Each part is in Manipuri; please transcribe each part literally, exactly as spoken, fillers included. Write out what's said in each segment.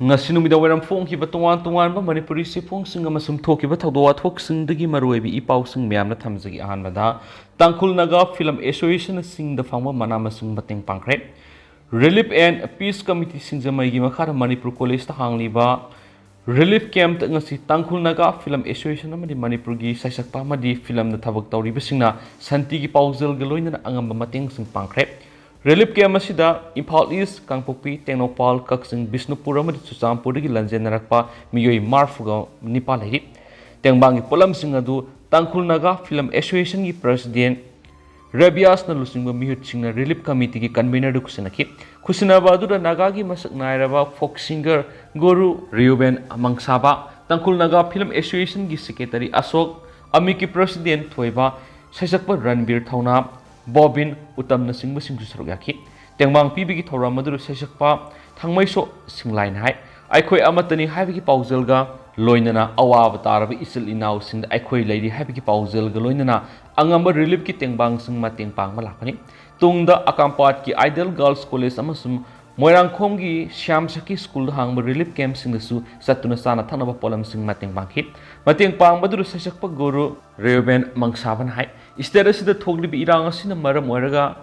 ꯉꯁꯤ ꯅꯨꯃꯤꯗꯥꯡ ꯋꯥꯏꯔꯝ ꯐꯣꯡꯈꯤꯕ ꯇꯣꯉꯥꯟ ꯇꯣꯉꯥꯟꯕ ꯃꯅꯤꯄꯨꯔꯤ ꯆꯦꯐꯣꯡꯁꯤꯡ ꯑꯃꯁꯨꯡ ꯊꯣꯛꯈꯤꯕ ꯊꯧꯗꯣꯛ ꯋꯥꯊꯣꯛꯁꯤꯡꯗꯒꯤ ꯃꯔꯨꯑꯣꯏꯕ ꯏ ꯄꯥꯎꯁꯤꯡ ꯃꯌꯥꯝꯅ ꯊꯝꯖꯒꯦ꯫ ꯑꯍꯥꯟꯕꯗ, ꯇꯥꯡꯈꯨꯜ ꯅꯥꯒꯥ ꯐꯤꯂꯝ ꯑꯦꯁꯣꯁꯤꯌꯦꯁꯟꯅ ꯐꯪꯕ ꯃꯅꯥ ꯃꯁꯤꯡ ꯃꯇꯦꯡ ꯄꯥꯡꯈ꯭ꯔꯦ꯫ Relief and Peace Committee ꯁꯤꯡꯖꯃꯩꯒꯤ ꯃꯈꯥꯗ ꯃꯅꯤꯄꯨꯔ ꯀꯣꯂꯦꯖꯇ ꯍꯥꯡꯂꯤꯕ ꯔꯤꯂꯤꯐ ꯀꯦꯝꯞꯇ ꯉꯁꯤ ꯇꯥꯡꯈꯨꯜ ꯅꯥꯒꯥ ꯐꯤꯂꯝ ꯑꯦꯁꯣꯁꯤꯌꯦꯁꯟ ꯑꯃꯗꯤ ꯃꯅꯤꯄꯨꯔꯒꯤ ꯁꯩꯁꯛꯄ ꯑꯃꯗꯤ ꯐꯤꯂꯝꯗ ꯊꯕꯛ ꯇꯧꯔꯤꯕꯁꯤꯡꯅ ꯁꯥꯟꯇꯤꯒꯤ ꯄꯥꯎꯖꯦꯜꯒ ꯂꯣꯏꯅꯅ ꯑꯉꯝꯕ ꯃꯇꯦꯡꯁꯤꯡ ꯄꯥꯡꯈ꯭ꯔꯦ꯫ ꯔꯤꯂꯤꯐ ꯀꯦꯝꯞ ꯑꯁꯤꯗ ꯏꯝꯐꯥꯜ ꯏꯁ, ꯀꯥꯡꯄꯣꯛꯄꯤ, ꯇꯦꯡꯅꯧꯄꯥꯜ, ꯀꯛꯆꯤꯡ, ꯕꯤꯁꯅꯨꯄꯨꯔ ꯑꯃꯗꯤ ꯆꯨꯔꯆꯥꯟꯄꯨꯔꯗꯒꯤ ꯂꯥꯟꯖꯦꯟꯅꯔꯛꯄ ꯃꯤꯑꯣꯏ ꯃꯔꯤꯐꯨꯒ ꯅꯤꯄꯥꯜ ꯂꯩꯔꯤ꯫ ꯇꯦꯡꯕꯥꯡꯒꯤ ꯄꯣꯠꯂꯝꯁꯤꯡ ꯑꯗꯨ ꯇꯥꯡꯈꯨꯜ ꯅꯥꯒꯥ ꯐꯤꯂꯝ ꯑꯦꯁꯣꯁꯤꯌꯦꯁꯟꯒꯤ ꯄ꯭ꯔꯁꯤꯗꯦꯟ ꯔꯕꯤꯌꯥꯁꯅ ꯂꯨꯆꯤꯡꯕ ꯃꯤꯍꯨꯠꯁꯤꯡꯅ ꯔꯤꯂꯤꯐ ꯀꯃꯤꯇꯤꯒꯤ ꯀꯟꯚꯦꯅꯔꯗꯨ ꯈꯨꯠꯁꯤꯟꯅꯈꯤ꯫ ꯈꯨꯠꯁꯤꯟꯅꯕ ꯑꯗꯨꯗ ꯅꯥꯒꯥꯒꯤ ꯃꯁꯛ ꯅꯥꯏꯔꯕ ꯐꯣꯛ ꯁꯤꯡꯒꯔ ꯒꯨꯔꯨ ꯔꯤꯌꯨꯕꯦꯟ ꯃꯪꯁꯥꯕ, ꯇꯥꯡꯈꯨꯜ ꯅꯥꯒꯥ ꯐꯤꯂꯝ ꯑꯦꯁꯣꯁꯤꯌꯦꯁꯟꯒꯤ ꯁꯦꯀ꯭ꯔꯦꯇꯔꯤ ꯑꯁꯣꯛ, ꯑꯃꯤꯛꯀꯤ ꯄ꯭ꯔꯁꯤꯗꯦꯟ ꯊꯣꯏꯕ, ꯁꯩꯁꯛꯄ ꯔꯟꯕꯤꯔ ꯊꯧꯅꯥ, ꯕꯣꯕꯤꯟ ꯎꯇꯝꯅꯆꯤꯡꯕꯁꯤꯡꯁꯨ ꯁꯔꯨꯛ ꯌꯥꯈꯤ꯫ ꯇꯦꯡꯕꯥꯡ ꯄꯤꯕꯒꯤ ꯊꯧꯔꯝ ꯑꯗꯨꯗ ꯁꯩꯁꯛꯄ ꯊꯥꯡꯃꯩꯁꯣ ꯁꯤꯡꯂꯥꯏꯅ ꯍꯥꯏ, "ꯑꯩꯈꯣꯏ ꯑꯃꯠꯇꯅꯤ ꯍꯥꯏꯕꯒꯤ ꯄꯥꯎꯖꯦꯜꯒ ꯂꯣꯏꯅꯅ ꯑꯋꯥꯕ ꯇꯥꯔꯕ ꯏꯆꯤꯜ ꯏꯅꯥꯎꯁꯤꯡꯗ ꯑꯩꯈꯣꯏ ꯂꯩꯔꯤ ꯍꯥꯏꯕꯒꯤ ꯄꯥꯎꯖꯦꯜꯒ ꯂꯣꯏꯅꯅ ꯑꯉꯝꯕ ꯔꯤꯂꯤꯐꯀꯤ ꯇꯦꯡꯕꯥꯡꯁꯤꯡ ꯃꯇꯦꯡ ꯄꯥꯡꯕ ꯂꯥꯛꯀꯅꯤ꯫ ꯇꯨꯡꯗ ꯑꯀꯥꯝꯄꯥꯠꯀꯤ ꯑꯥꯏꯗꯤꯌꯦꯜ ꯒꯥꯔꯜꯁ ꯀꯣꯂꯦꯖ ꯑꯃꯁꯨꯡ ꯃꯣꯏꯔꯥꯡꯈꯣꯝꯒꯤ ꯁ꯭ꯌꯥꯝ ꯁꯈꯤ ꯁ꯭ꯀꯨꯜꯗ ꯍꯥꯡꯕ ꯔꯤꯂꯤꯐ ꯀꯦꯝꯞꯁꯤꯡꯗꯁꯨ ꯆꯠꯇꯨꯅ ꯆꯥꯅ ꯊꯛꯅꯕ ꯄꯣꯠꯂꯝꯁꯤꯡ ꯃꯇꯦꯡ ꯄꯥꯡꯈꯤ꯫" ꯃꯇꯦꯡ ꯄꯥꯡꯕꯗꯨꯗ ꯁꯩꯁꯛꯄ ꯒꯨꯔꯨ ꯔꯦꯕꯦꯟ ꯃꯪꯁꯥꯕꯅ ꯍꯥꯏ, ꯁ꯭ꯇꯦꯠ ꯑꯁꯤꯗ ꯊꯣꯛꯂꯤꯕ ꯏꯔꯥꯡ ꯑꯁꯤꯅ ꯃꯔꯝ ꯑꯣꯏꯔꯒ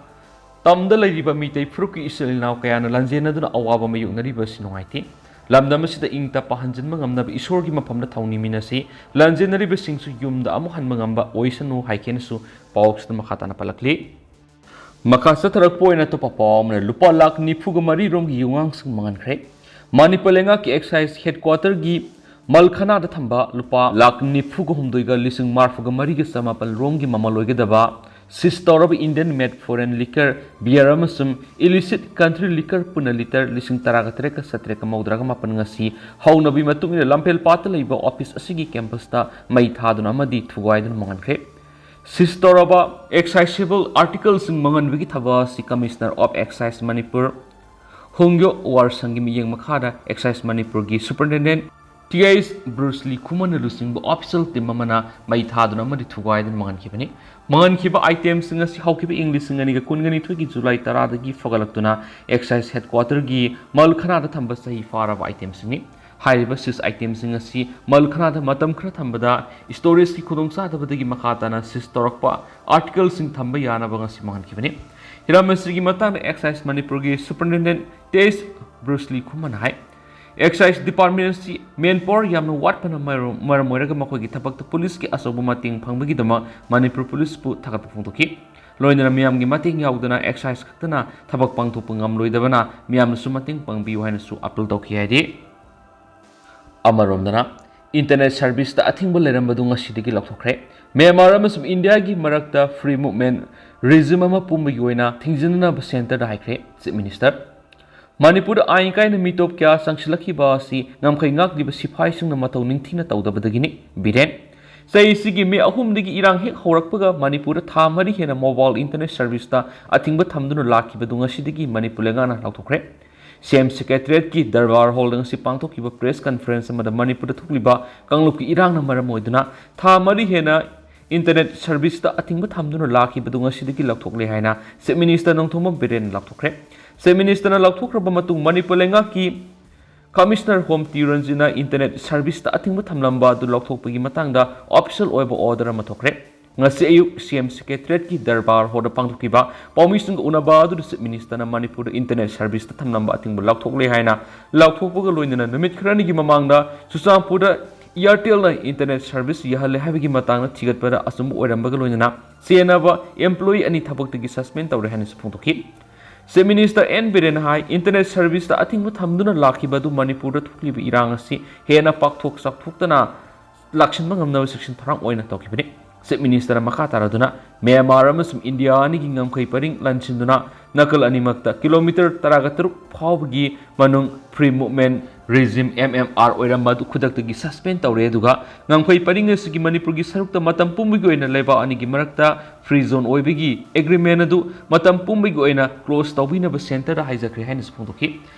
ꯇꯝꯗ ꯂꯩꯔꯤꯕ ꯃꯤꯇꯩ ꯐꯨꯔꯨꯞꯀꯤ ꯏꯆꯤꯜ ꯏꯅꯥꯎ ꯀꯌꯥꯅ ꯂꯥꯟꯖꯦꯟꯅꯗꯨꯅ ꯑꯋꯥꯕ ꯃꯥꯌꯣꯛꯅꯔꯤꯕ ꯑꯁꯤ ꯅꯨꯡꯉꯥꯏꯇꯦ꯫ ꯂꯝꯗꯝ ꯑꯁꯤꯗ ꯏꯪ ꯇꯞꯄ ꯍꯟꯖꯤꯟꯕ ꯉꯝꯅꯕ ꯏꯁꯣꯔꯒꯤ ꯃꯐꯝꯗ ꯊꯧꯅꯤꯃꯤꯟꯅꯁꯤ꯫ ꯂꯥꯟꯖꯦꯟꯅꯔꯤꯕꯁꯤꯡꯁꯨ ꯌꯨꯝꯗ ꯑꯃꯨꯛ ꯍꯟꯕ ꯉꯝꯕ ꯑꯣꯏꯁꯅꯨ ꯍꯥꯏꯈꯤꯅꯁꯨ ꯄꯥꯎꯁꯤꯗ ꯃꯈꯥ ꯇꯥꯅ ꯄꯜꯂꯛꯂꯤ꯫ ꯃꯈꯥ ꯆꯠꯊꯔꯛꯄ ꯑꯣꯏꯅ ꯑꯇꯣꯞꯄ ꯄꯥꯎ ꯑꯃꯅ ꯂꯨꯄꯥ ꯂꯥꯈ ꯅꯤꯐꯨꯒ ꯃꯔꯤ ꯔꯣꯝꯒꯤ ꯌꯨꯉꯥꯡꯁꯤꯡ ꯃꯥꯡꯍꯟꯈ꯭ꯔꯦ꯫ ꯃꯅꯤꯄꯨꯔ ꯂꯩꯉꯥꯛꯀꯤ ꯑꯦꯛꯁꯥꯏꯖ ꯍꯦꯗꯀ꯭ꯋꯥꯇꯔꯒꯤ ꯃꯜꯈꯅꯥꯗ ꯊꯝꯕ ꯂꯨꯄꯥ ꯂꯥꯈ ꯅꯤꯐꯨꯒ ꯍꯨꯝꯗꯣꯏꯒ ꯂꯤꯁꯤꯡ ꯃꯔꯤꯐꯨꯒ ꯃꯔꯤꯒ ꯆꯃꯥꯄꯜ ꯔꯣꯝꯒꯤ ꯃꯃꯜ ꯑꯣꯏꯒꯗꯕ ꯁꯤꯖ ꯇꯧꯔꯕ Indian made foreign liquor, beer ꯑꯃꯁꯨꯡ illicit country liquor ꯄꯨꯟꯅ ꯂꯤꯇꯔ ꯂꯤꯁꯤꯡ ꯇꯔꯥꯒ ꯇꯔꯦꯠꯀ ꯆꯥꯇ꯭ꯔꯦꯠꯀ ꯃꯧꯗ꯭ꯔꯥꯒ ꯃꯥꯄꯟ ꯉꯁꯤ ꯍꯧꯅꯕꯤ ꯃꯇꯨꯡ ꯏꯟꯅ ꯂꯝꯐꯦꯜ ꯄꯥꯠꯇ ꯂꯩꯕ ꯑꯣꯐꯤꯁ ꯑꯁꯤꯒꯤ ꯀꯦꯝꯄꯁꯇ ꯃꯩ ꯊꯥꯗꯨꯅ ꯑꯃꯗꯤ ꯊꯨꯒꯥꯏꯗꯨꯅ ꯃꯥꯡꯍꯟꯈ꯭ꯔꯦ꯫ ꯁꯤꯖ ꯇꯧꯔꯕ ꯑꯦꯛꯁꯥꯏꯖꯦꯕꯜ ꯑꯥꯔꯇꯤꯀꯜꯁꯤꯡ ꯃꯥꯡꯍꯟꯕꯒꯤ ꯊꯕꯛ ꯑꯁꯤ Commissioner of Excise ꯃꯅꯤꯄꯨꯔ ꯍꯣꯡꯌꯣ ꯋꯥꯔꯁꯪꯒꯤ ꯃꯤꯠꯌꯦꯡ ꯃꯈꯥꯗ ꯑꯦꯛꯁꯥꯏꯖ ꯃꯅꯤꯄꯨꯔꯒꯤ ꯁꯨꯄꯔꯤꯟꯇꯦꯟꯗꯦꯟ T S Bruce Lee ꯈꯨꯃꯟꯅ ꯂꯨꯆꯤꯡꯕ official team ꯑꯃꯅ ꯃꯩ ꯊꯥꯗꯨꯅ ꯑꯃꯗꯤ ꯊꯨꯒꯥꯏꯗꯨꯅ ꯃꯥꯡꯍꯟꯈꯤꯕꯅꯤ꯫ ꯃꯥꯡꯍꯟꯈꯤꯕ itemꯁꯤꯡ ꯑꯁꯤ ꯍꯧꯈꯤꯕ ꯏꯪ ꯂꯤꯁꯤꯡ ꯑꯅꯤꯒ ꯀꯨꯟꯒꯅꯤꯊꯣꯏꯒꯤ July ꯇꯔꯥꯗꯒꯤ ꯐꯒꯠꯂꯛꯇꯨꯅ excise headquarterꯒꯤ ꯃꯜꯈꯅꯥꯗ ꯊꯝꯕ ꯆꯍꯤ ꯐꯥꯔꯕ itemꯁꯤꯡꯅꯤ꯫ ꯍꯥꯏꯔꯤꯕ seized itemꯁꯤꯡ ꯑꯁꯤ ꯃꯜꯈꯅꯥꯗ ꯃꯇꯝ ꯈꯔ ꯊꯝꯕꯗ storageꯀꯤ ꯈꯨꯗꯣꯡꯆꯥꯗꯕꯗꯒꯤ ꯃꯈꯥ ꯇꯥꯅ seize ꯇꯧꯔꯛꯄ articleꯁꯤꯡ ꯊꯝꯕ ꯌꯥꯅꯕ ꯉꯁꯤ ꯃꯥꯡꯍꯟꯈꯤꯕꯅꯤ꯫ ꯍꯤꯔꯝ ꯑꯁꯤꯒꯤ ꯃꯇꯥꯡꯗ excise ꯃꯅꯤꯄꯨꯔꯒꯤ superintendent T S Bruce Lee ꯈꯨꯃꯟꯅ ꯍꯥꯏ, excise department ꯑꯁꯤ manpower ꯌꯥꯝꯅ ꯋꯥꯠꯄꯅ ꯃꯔꯝ ꯃꯔꯝ ꯑꯣꯏꯔꯒ ꯃꯈꯣꯏꯒꯤ ꯊꯕꯛꯇ policeꯀꯤ ꯑꯆꯧꯕ ꯃꯇꯦꯡ ꯐꯪꯕꯒꯤꯗꯃꯛ ꯃꯅꯤꯄꯨꯔ policeꯄꯨ ꯊꯥꯒꯠꯄ ꯐꯣꯡꯗꯣꯛꯈꯤ꯫ ꯂꯣꯏꯅꯅ ꯃꯤꯌꯥꯝꯒꯤ ꯃꯇꯦꯡ ꯌꯥꯎꯗꯅ excise ꯈꯛꯇꯅ ꯊꯕꯛ ꯄꯥꯡꯊꯣꯛꯄ ꯉꯝꯂꯣꯏꯗꯕꯅ ꯃꯤꯌꯥꯝꯅꯁꯨ ꯃꯇꯦꯡ ꯄꯥꯡꯕꯤꯌꯨ ꯍꯥꯏꯅꯁꯨ appeal ꯇꯧꯈꯤ ꯍꯥꯏꯔꯤ꯫ ꯑꯃꯔꯣꯝꯗꯅ internet serviceꯇ ꯑꯊꯤꯡꯕ ꯂꯩꯔꯝꯕꯗꯨ ꯉꯁꯤꯗꯒꯤ ꯂꯧꯊꯣꯛꯈ꯭ꯔꯦ꯫ ꯃ꯭ꯌꯥꯟꯃꯥꯔ ꯑꯃꯁꯨꯡ ꯏꯟꯗꯤꯌꯥꯒꯤ ꯃꯔꯛꯇ free movement regime ꯑꯃ ꯄꯨꯝꯕꯒꯤ ꯑꯣꯏꯅ ꯊꯤꯡꯖꯤꯟꯅꯅꯕ centreꯗ ꯍꯥꯏꯈ꯭ꯔꯦ Chief Minister꯫ ꯃꯅꯤꯄꯨꯔꯗ ꯑꯥꯏꯟ ꯀꯥꯏꯅ ꯃꯤꯇꯣꯞ ꯀꯌꯥ ꯆꯪꯁꯤꯜꯂꯛꯈꯤꯕ ꯑꯁꯤ ꯉꯝꯈꯩ ꯉꯥꯛꯂꯤꯕ ꯁꯤꯐꯥꯏꯁꯤꯡꯅ ꯃꯊꯧ ꯅꯤꯡꯊꯤꯅ ꯇꯧꯗꯕꯗꯒꯤꯅꯤ꯫ ꯕꯤꯔꯦꯟ꯫ ꯆꯍꯤꯁꯤꯒꯤ ꯃꯦ ꯑꯍꯨꯝꯗꯒꯤ ꯏꯔꯥꯡ ꯍꯦꯛ ꯍꯧꯔꯛꯄꯒ ꯃꯅꯤꯄꯨꯔꯗ ꯊꯥ ꯃꯔꯤ ꯍꯦꯟꯅ mobile internet serviceꯇ ꯑꯊꯤꯡꯕ ꯊꯝꯗꯨꯅ ꯂꯥꯛꯈꯤꯕꯗꯨ ꯉꯁꯤꯗꯒꯤ ꯃꯅꯤꯄꯨꯔ ꯂꯩꯉꯥꯛꯅ ꯂꯥꯎꯊꯣꯛꯈ꯭ꯔꯦ꯫ CM Secretariatꯀꯤ Darbar Hallꯗ ꯉꯁꯤ ꯄꯥꯡꯊꯣꯛꯈꯤꯕ press conference ꯑꯃꯗ ꯃꯅꯤꯄꯨꯔꯗ ꯊꯣꯛꯂꯤꯕ ꯀꯥꯡꯂꯨꯞꯀꯤ ꯏꯔꯥꯡꯅ ꯃꯔꯝ ꯑꯣꯏꯗꯨꯅ ꯊꯥ ꯃꯔꯤ ꯍꯦꯟꯅ internet serviceꯇ ꯑꯊꯤꯡꯕ ꯊꯝꯗꯨꯅ ꯂꯥꯛꯈꯤꯕꯗꯨ ꯉꯁꯤꯗꯒꯤ ꯂꯧꯊꯣꯛꯂꯦ ꯍꯥꯏꯅ Chief Minister ꯅꯣꯡꯊꯣꯝꯕꯝ ꯕꯤꯔꯦꯟꯅ ꯂꯥꯎꯊꯣꯛꯈ꯭ꯔꯦ꯫ Chief Ministerꯅ ꯂꯧꯊꯣꯛꯈ꯭ꯔꯕ ꯃꯇꯨꯡ ꯃꯅꯤꯄꯨꯔ ꯂꯩꯉꯥꯛꯀꯤ Commissioner Home ꯇꯤꯔꯟꯖꯤꯅ internet serviceꯇ ꯑꯊꯤꯡꯕ ꯊꯝꯂꯝꯕ ꯑꯗꯨ ꯂꯧꯊꯣꯛꯄꯒꯤ ꯃꯇꯥꯡꯗ official ꯑꯣꯏꯕ order ꯑꯃ ꯊꯣꯛꯈ꯭ꯔꯦ꯫ ꯉꯁꯤ ꯑꯌꯨꯛ CM Secretariatꯀꯤ Darbar Hallꯗ ꯄꯥꯡꯊꯣꯛꯈꯤꯕ ꯄꯥꯎꯃꯤꯁꯤꯡꯒ ꯎꯅꯕ ꯑꯗꯨꯗ Chief Ministerꯅ ꯃꯅꯤꯄꯨꯔꯗ internet serviceꯇ ꯊꯝꯂꯝꯕ ꯑꯊꯤꯡꯕ ꯂꯧꯊꯣꯛꯂꯦ ꯍꯥꯏꯅ ꯂꯥꯎꯊꯣꯛꯄꯒ ꯂꯣꯏꯅꯅ ꯅꯨꯃꯤꯠ ꯈꯔꯅꯤꯒꯤ ꯃꯃꯥꯡꯗ ꯆꯨꯔꯆꯥꯟꯄꯨꯔꯗ Airtelꯅ internet service ꯌꯥꯍꯜꯂꯦ ꯍꯥꯏꯕꯒꯤ ꯃꯇꯥꯡꯗ ꯊꯤꯒꯠꯄꯗ ꯑꯆꯨꯝꯕ ꯑꯣꯏꯔꯝꯕꯒ ꯂꯣꯏꯅꯅ ꯆꯦꯟꯅꯕ employee ꯑꯅꯤ ꯊꯕꯛꯇꯒꯤ suspend ꯇꯧꯔꯦ ꯍꯥꯏꯅꯁꯨ ꯐꯣꯡꯗꯣꯛꯈꯤ꯫ Chief Minister N ꯕꯤꯔꯦꯟꯅ ꯍꯥꯏ, internet serviceꯇ ꯑꯊꯤꯡꯕ ꯊꯝꯗꯨꯅ ꯂꯥꯛꯈꯤꯕ ꯑꯗꯨ ꯃꯅꯤꯄꯨꯔꯗ ꯊꯣꯛꯂꯤꯕ ꯏꯔꯥꯡ ꯑꯁꯤ ꯍꯦꯟꯅ ꯄꯥꯛꯊꯣꯛ ꯆꯥꯎꯊꯣꯛꯇꯅ ꯂꯥꯛꯁꯤꯟꯕ ꯉꯝꯅꯕ ꯆꯦꯛꯁꯤꯟ ꯊꯧꯔꯥꯡ ꯑꯣꯏꯅ ꯇꯧꯈꯤꯕꯅꯤ꯫ Chief Ministerꯅ ꯃꯈꯥ ꯇꯥꯔꯗꯨꯅ ꯃ꯭ꯌꯥꯟꯃꯥꯔ ꯑꯃꯁꯨꯡ ꯏꯟꯗꯤꯌꯥ ꯑꯅꯤꯒꯤ ꯉꯝꯈꯩ ꯄꯔꯤꯡ ꯂꯥꯟꯁꯤꯟꯗꯨꯅ ꯅꯥꯀꯜ ꯑꯅꯤꯃꯛꯇ kilometre ꯇꯔꯥꯒ ꯇꯔꯨꯛ ꯐꯥꯎꯕꯒꯤ ꯃꯅꯨꯡ free movement regime MMR ꯑꯣꯏꯔꯝꯕ ꯑꯗꯨ ꯈꯨꯗꯛꯇꯒꯤ suspend ꯇꯧꯔꯦ, ꯑꯗꯨꯒ ꯉꯝꯈꯩ ꯄꯔꯤꯡ ꯑꯁꯤꯒꯤ ꯃꯅꯤꯄꯨꯔꯒꯤ ꯁꯔꯨꯛꯇ ꯃꯇꯝ ꯄꯨꯝꯕꯒꯤ ꯑꯣꯏꯅ ꯂꯩꯕꯥꯛ ꯑꯅꯤꯒꯤ ꯃꯔꯛꯇ free zone ꯑꯣꯏꯕꯒꯤ agreement ꯑꯗꯨ ꯃꯇꯝ ꯄꯨꯝꯕꯒꯤ ꯑꯣꯏꯅ close ꯇꯧꯕꯤꯅꯕ centreꯗ ꯍꯥꯏꯖꯈ꯭ꯔꯦ ꯍꯥꯏꯅꯁꯨ ꯐꯣꯡꯗꯣꯛꯈꯤ꯫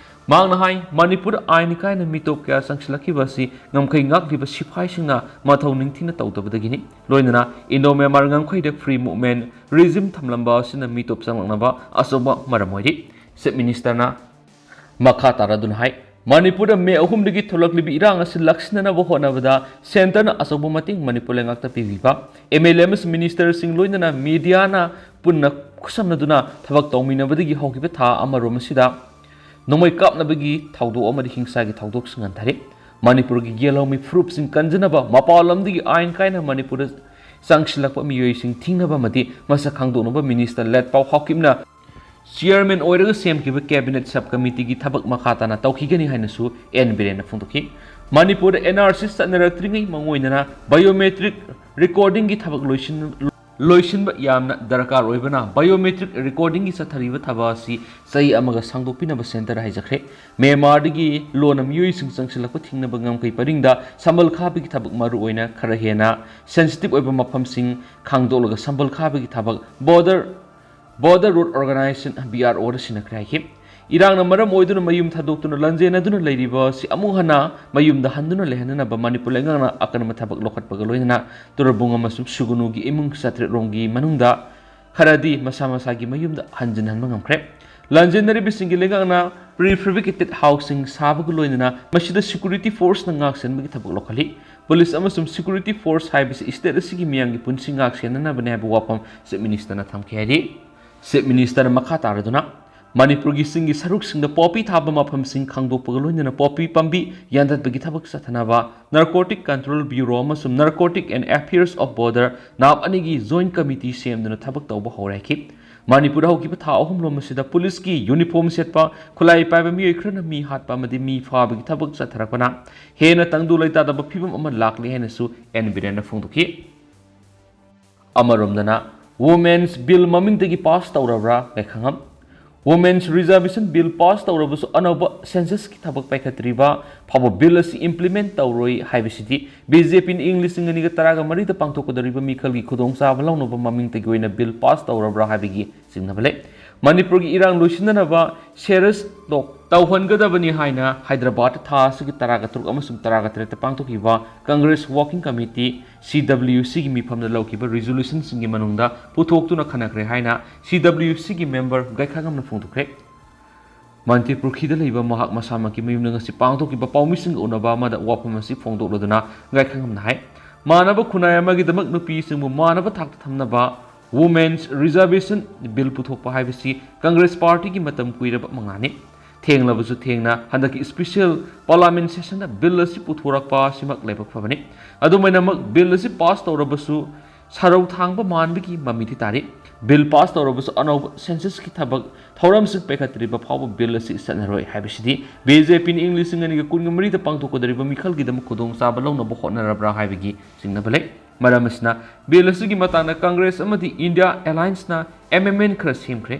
ꯃꯍꯥꯛꯅ ꯍꯥꯏ, ꯃꯅꯤꯄꯨꯔꯗ ꯑꯥꯏꯟ ꯀꯥꯏꯅ ꯃꯤꯇꯣꯞ ꯀꯌꯥ ꯆꯪꯁꯤꯜꯂꯛꯈꯤꯕ ꯑꯁꯤ ꯉꯝꯈꯩ ꯉꯥꯛꯂꯤꯕ ꯁꯤꯐꯥꯏꯁꯤꯡꯅ ꯃꯊꯧ ꯅꯤꯡꯊꯤꯅ ꯇꯧꯗꯕꯗꯒꯤꯅꯤ꯫ ꯂꯣꯏꯅꯅ Indo-Myanmar ꯉꯝꯈꯩꯗ free movement regime ꯊꯝꯂꯝꯕ ꯑꯁꯤꯅ ꯃꯤꯇꯣꯞ ꯆꯪꯂꯛꯅꯕ ꯑꯆꯧꯕ ꯃꯔꯝ ꯑꯣꯏꯔꯤ꯫ Chief Ministerꯅ ꯃꯈꯥ ꯇꯥꯔꯗꯨꯅ ꯍꯥꯏ, ꯃꯅꯤꯄꯨꯔꯗ ꯃꯦ ꯑꯍꯨꯝꯗꯒꯤ ꯊꯣꯛꯂꯛꯂꯤꯕ ꯏꯔꯥꯡ ꯑꯁꯤ ꯂꯥꯛꯁꯤꯟꯅꯅꯕ ꯍꯣꯠꯅꯕꯗ centreꯅ ꯑꯆꯧꯕ ꯃꯇꯦꯡ ꯃꯅꯤꯄꯨꯔ ꯂꯩꯉꯥꯛꯇ ꯄꯤꯕꯤꯕ, MLA ꯑꯃꯁꯨꯡ ministerꯁꯤꯡ ꯂꯣꯏꯅꯅ mediaꯅ ꯄꯨꯟꯅ ꯈꯨꯠꯁꯝꯅꯗꯨꯅ ꯊꯕꯛ ꯇꯧꯃꯤꯟꯅꯕꯗꯒꯤ ꯍꯧꯈꯤꯕ ꯊꯥ ꯑꯃꯔꯣꯝ ꯑꯁꯤꯗ ꯅꯣꯡꯃꯩ ꯀꯥꯞꯅꯕꯒꯤ ꯊꯧꯗꯣꯛ ꯑꯃꯗꯤ ꯍꯤꯡꯁꯥꯒꯤ ꯊꯧꯗꯣꯛꯁꯤꯡ ꯍꯟꯊꯔꯦ꯫ ꯃꯅꯤꯄꯨꯔꯒꯤ ꯌꯦꯜꯍꯧꯃꯤ ꯐꯨꯔꯨꯞꯁꯤꯡ ꯀꯟꯖꯅꯕ, ꯃꯄꯥꯟ ꯂꯝꯗꯒꯤ ꯑꯥꯏꯟ ꯀꯥꯏꯅ ꯃꯅꯤꯄꯨꯔꯗ ꯆꯪꯁꯤꯜꯂꯛꯄ ꯃꯤꯑꯣꯏꯁꯤꯡ ꯊꯤꯡꯅꯕ ꯑꯃꯗꯤ ꯃꯁꯛ ꯈꯪꯗꯣꯛꯅꯕ Minister ꯂꯦꯠꯄꯥꯎ ꯍꯥꯎꯀꯤꯞꯅ chairman ꯑꯣꯏꯔꯒ ꯁꯦꯝꯈꯤꯕ cabinet sub committeeꯒꯤ ꯊꯕꯛ ꯃꯈꯥ ꯇꯥꯅ ꯇꯧꯈꯤꯒꯅꯤ ꯍꯥꯏꯅꯁꯨ N ꯕꯤꯔꯦꯟꯅ ꯐꯣꯡꯗꯣꯛꯈꯤ꯫ ꯃꯅꯤꯄꯨꯔꯗ NRC ꯆꯠꯅꯔꯛꯇ꯭ꯔꯤꯉꯩ ꯃꯥꯡꯑꯣꯏꯅꯅ biometric recordingꯒꯤ ꯊꯕꯛ ꯂꯣꯏꯁꯤꯟ-, ꯂꯣꯏꯁꯤꯟꯕ ꯌꯥꯝꯅ ꯗꯔꯀꯥꯔ ꯑꯣꯏꯕꯅ biometric recordingꯒꯤ ꯆꯠꯊꯔꯤꯕ ꯊꯕꯛ ꯑꯁꯤ ꯆꯍꯤ ꯑꯃꯒ ꯁꯥꯡꯗꯣꯛꯄꯤꯅꯕ centre ꯍꯥꯏꯖꯈ꯭ꯔꯦ꯫ ꯃ꯭ꯌꯥꯟꯃꯥꯔꯗꯒꯤ ꯂꯣꯟꯅ ꯃꯤꯑꯣꯏꯁꯤꯡ ꯆꯪꯁꯤꯜꯂꯛꯄ ꯊꯤꯡꯅꯕ ꯉꯝꯈꯩ ꯄꯔꯤꯡꯗ ꯁꯝꯕꯜ ꯈꯥꯕꯒꯤ ꯊꯕꯛ ꯃꯔꯨꯑꯣꯏꯅ ꯈꯔ ꯍꯦꯟꯅ sensitive ꯑꯣꯏꯕ ꯃꯐꯝꯁꯤꯡ ꯈꯪꯗꯣꯛꯂꯒ ꯁꯝꯕꯜ ꯈꯥꯕꯒꯤ ꯊꯕꯛ border, Border Road Organisation, BROꯗ ꯁꯤꯟꯅꯈ꯭ꯔꯦ ꯍꯥꯏꯈꯤ꯫ ꯏꯔꯥꯡꯅ ꯃꯔꯝ ꯑꯣꯏꯗꯨꯅ ꯃꯌꯨꯝ ꯊꯥꯗꯣꯛꯇꯨꯅ ꯂꯥꯟꯖꯦꯟꯅꯗꯨꯅ ꯂꯩꯔꯤꯕ ꯑꯁꯤ ꯑꯃꯨꯛ ꯍꯟꯅ ꯃꯌꯨꯝꯗ ꯍꯟꯗꯨꯅ ꯂꯩꯍꯟꯅꯅꯕ ꯃꯅꯤꯄꯨꯔ ꯂꯩꯉꯥꯛꯅ ꯑꯀꯟꯕ ꯊꯕꯛ ꯂꯧꯈꯠꯄꯒ ꯂꯣꯏꯅꯅ ꯇꯨꯔꯕꯨꯡ ꯑꯃꯁꯨꯡ ꯁꯨꯒꯨꯅꯨꯒꯤ ꯏꯃꯨꯡ ꯆꯥꯇ꯭ꯔꯦꯠ ꯔꯣꯝꯒꯤ ꯃꯅꯨꯡꯗ ꯈꯔꯗꯤ ꯃꯁꯥ ꯃꯁꯥꯒꯤ ꯃꯌꯨꯝꯗ ꯍꯟꯖꯤꯟꯍꯟꯕ ꯉꯝꯈ꯭ꯔꯦ꯫ ꯂꯥꯟꯖꯦꯟꯅꯔꯤꯕꯁꯤꯡꯒꯤ ꯂꯩꯉꯥꯛꯅ prefabricated houseꯁꯤꯡ ꯁꯥꯕꯒ ꯂꯣꯏꯅꯅ ꯃꯁꯤꯗ security forceꯅ ꯉꯥꯛꯁꯦꯟꯕꯒꯤ ꯊꯕꯛ ꯂꯧꯈꯠꯂꯤ꯫ Police ꯑꯃꯁꯨꯡ security force ꯍꯥꯏꯕꯁꯤ state ꯑꯁꯤꯒꯤ ꯃꯤꯌꯥꯝꯒꯤ ꯄꯨꯟꯁꯤ ꯉꯥꯛꯁꯦꯟꯅꯅꯕꯅꯤ ꯍꯥꯏꯕ ꯋꯥꯐꯝ Chief Ministerꯅ ꯊꯝꯈꯤ ꯍꯥꯏꯔꯤ꯫ Chief Ministerꯅ ꯃꯈꯥ ꯇꯥꯔꯗꯨꯅ, ꯃꯅꯤꯄꯨꯔꯒꯤ ꯆꯤꯡꯒꯤ ꯁꯔꯨꯛꯁꯤꯡꯗ ꯄꯣꯄꯤ ꯊꯥꯕ ꯃꯐꯝꯁꯤꯡ ꯈꯪꯗꯣꯛꯄꯒ ꯂꯣꯏꯅꯅ ꯄꯣꯄꯤ ꯄꯥꯝꯕꯤ ꯌꯥꯟꯊꯠꯄꯒꯤ ꯊꯕꯛ ꯆꯠꯊꯅꯕ Narcotic Control Bureau ꯑꯃꯁꯨꯡ Narcotic and Affairs of Border, NAB ꯑꯅꯤꯒꯤ joint committee ꯁꯦꯝꯗꯨꯅ ꯊꯕꯛ ꯇꯧꯕ ꯍꯧꯔꯦ ꯍꯥꯏꯈꯤ꯫ ꯃꯅꯤꯄꯨꯔꯗ ꯍꯧꯈꯤꯕ ꯊꯥ ꯑꯍꯨꯝ ꯂꯣꯝ ꯑꯁꯤꯗ ꯄꯨꯂꯤꯁꯀꯤ uniform ꯁꯦꯠꯄ, ꯈꯨꯠꯂꯥꯏ ꯄꯥꯏꯕ ꯃꯤꯑꯣꯏ ꯈꯔꯅ ꯃꯤ ꯍꯥꯠꯄ ꯑꯃꯗꯤ ꯃꯤ ꯐꯥꯕꯒꯤ ꯊꯕꯛ ꯆꯠꯊꯔꯛꯄꯅ ꯍꯦꯟꯅ ꯇꯪꯗꯨ ꯂꯩꯇꯥꯗꯕ ꯐꯤꯕꯝ ꯑꯃ ꯂꯥꯛꯂꯦ ꯍꯥꯏꯅꯁꯨ N ꯕꯤꯔꯦꯟꯅ ꯐꯣꯡꯗꯣꯛꯈꯤ꯫ ꯑꯃꯔꯣꯝꯗꯅ, Women's Bill ꯃꯃꯤꯡꯗꯒꯤ pass ꯇꯧꯔꯕ꯭ꯔꯥ ꯀꯩꯈꯪꯉꯝ? Women's Reservation Bill pass ꯇꯧꯔꯕꯁꯨ ꯑꯅꯧꯕ censusꯀꯤ ꯊꯕꯛ ꯄꯥꯏꯈꯠꯇ꯭ꯔꯤꯕ ꯐꯥꯎꯕ bill ꯑꯁꯤ implement ꯇꯧꯔꯣꯏ ꯍꯥꯏꯕꯁꯤꯗꯤ BJPꯅ ꯏꯪ ꯂꯤꯁꯤꯡ ꯑꯅꯤꯒ ꯇꯔꯥꯒ ꯃꯔꯤꯗ ꯄꯥꯡꯊꯣꯛꯀꯗꯧꯔꯤꯕ ꯃꯤꯈꯜꯒꯤ ꯈꯨꯗꯣꯡꯆꯥꯕ ꯂꯧꯅꯕ ꯃꯃꯤꯡꯇꯒꯤ ꯑꯣꯏꯅ bill pass ꯇꯧꯔꯕ꯭ꯔꯥ ꯍꯥꯏꯕꯒꯤ ꯆꯤꯡꯅꯕ ꯂꯩ꯫ ꯃꯅꯤꯄꯨꯔꯒꯤ ꯏꯔꯥꯡ ꯂꯣꯏꯁꯤꯟꯅꯅꯕ ꯁꯦꯔꯁ ꯇꯣꯛ ꯇꯧꯍꯟꯒꯗꯕꯅꯤ ꯍꯥꯏꯅ ꯍꯥꯏꯗ꯭ꯔꯕꯥꯗ ꯊꯥ ꯑꯁꯤꯒꯤ ꯇꯔꯥꯒ ꯇꯔꯨꯛ ꯑꯃꯁꯨꯡ ꯇꯔꯥꯒ ꯇꯔꯦꯠꯇ ꯄꯥꯡꯊꯣꯛꯈꯤꯕ ꯀꯪꯒ꯭ꯔꯦꯁ ꯋꯥꯔꯀꯤꯡ ꯀꯃꯤꯇꯤ, ꯁꯤ ꯗꯕ꯭ꯂꯤꯌꯨ ꯁꯤꯒꯤ ꯃꯤꯐꯝꯗ ꯂꯧꯈꯤꯕ ꯔꯤꯖꯣꯂꯨꯁꯟꯁꯤꯡꯒꯤ ꯃꯅꯨꯡꯗ ꯄꯨꯊꯣꯛꯇꯨꯅ ꯈꯟꯅꯈ꯭ꯔꯦ ꯍꯥꯏꯅ ꯁꯤ ꯗꯕ꯭ꯂꯤꯌꯨ ꯁꯤꯒꯤ ꯃꯦꯝꯕꯔ ꯒꯥꯏꯈꯥꯉꯝꯅ ꯐꯣꯡꯗꯣꯛꯈ꯭ꯔꯦ꯫ ꯃꯟꯇ꯭ꯔꯤ ꯄꯨꯈ꯭ꯔꯤꯗ ꯂꯩꯕ ꯃꯍꯥꯛ ꯃꯁꯥꯃꯛꯀꯤ ꯃꯌꯨꯝꯗ ꯉꯁꯤ ꯄꯥꯡꯊꯣꯛꯈꯤꯕ ꯄꯥꯎꯃꯤꯁꯤꯡꯒ ꯎꯅꯕ ꯑꯃꯗ ꯋꯥꯐꯝ ꯑꯁꯤ ꯐꯣꯡꯗꯣꯛꯂꯗꯨꯅ ꯒꯥꯏꯈꯥꯉꯝꯅ ꯍꯥꯏ, ꯃꯥꯟꯅꯕ ꯈꯨꯟꯅꯥꯏ ꯑꯃꯒꯤꯗꯃꯛ ꯅꯨꯄꯤꯁꯤꯡꯕꯨ ꯃꯥꯟꯅꯕ ꯊꯥꯛꯇ ꯊꯝꯅꯕ Women's Reservation Bill ꯄꯨꯊꯣꯛꯄ ꯍꯥꯏꯕꯁꯤ ꯀꯪꯒ꯭ꯔꯦꯁ ꯄꯥꯔꯇꯤꯒꯤ ꯃꯇꯝ ꯀꯨꯏꯔꯕ ꯃꯉꯥꯅꯤ꯫ ꯊꯦꯡꯂꯕꯁꯨ ꯊꯦꯡꯅ ꯍꯟꯗꯛꯀꯤ special parliament session ꯗ bill ꯑꯁꯤ ꯄꯨꯊꯣꯔꯛꯄ ꯑꯁꯤꯃꯛ ꯂꯥꯏꯕꯛ ꯐꯕꯅꯤ꯫ ꯑꯗꯨꯃꯥꯏꯅꯃꯛ bill ꯑꯁꯤ pass ꯇꯧꯔꯕꯁꯨ ꯁꯔꯧ ꯊꯥꯡꯕ ꯃꯥꯟꯕꯒꯤ ꯃꯃꯤꯗꯤ ꯇꯥꯔꯤ꯫ Bill pass ꯇꯧꯔꯕꯁꯨ ꯑꯅꯧꯕ census ꯀꯤ ꯊꯕꯛ ꯊꯧꯔꯝꯁꯤꯡ ꯄꯥꯏꯈꯠꯇ꯭ꯔꯤꯕ ꯐꯥꯎꯕ bill ꯑꯁꯤ ꯆꯠꯅꯔꯣꯏ ꯍꯥꯏꯕꯁꯤꯗꯤ ꯕꯤ ꯖꯦ ꯄꯤꯅ ꯏꯪ ꯂꯤꯁꯤꯡ ꯑꯅꯤꯒ ꯀꯨꯟꯒ ꯃꯔꯤꯗ ꯄꯥꯡꯊꯣꯛꯀꯗꯧꯔꯤꯕ ꯃꯤꯈꯜꯒꯤꯗꯃꯛ ꯈꯨꯗꯣꯡꯆꯥꯕ ꯂꯧꯅꯕ ꯍꯣꯠꯅꯔꯕ꯭ꯔꯥ ꯍꯥꯏꯕꯒꯤ ꯆꯤꯡꯅꯕ ꯂꯩ꯫ ꯃꯔꯝ ꯑꯁꯤꯅ, bill ꯑꯁꯤꯒꯤ ꯃꯇꯥꯡꯗ ꯀꯪꯒ꯭ꯔꯦꯁ ꯑꯃꯗꯤ ꯏꯟꯗꯤꯌꯥ ꯑꯦꯂꯥꯏꯟꯁꯅ amendment ꯈꯔ ꯁꯦꯝꯈ꯭ꯔꯦ꯫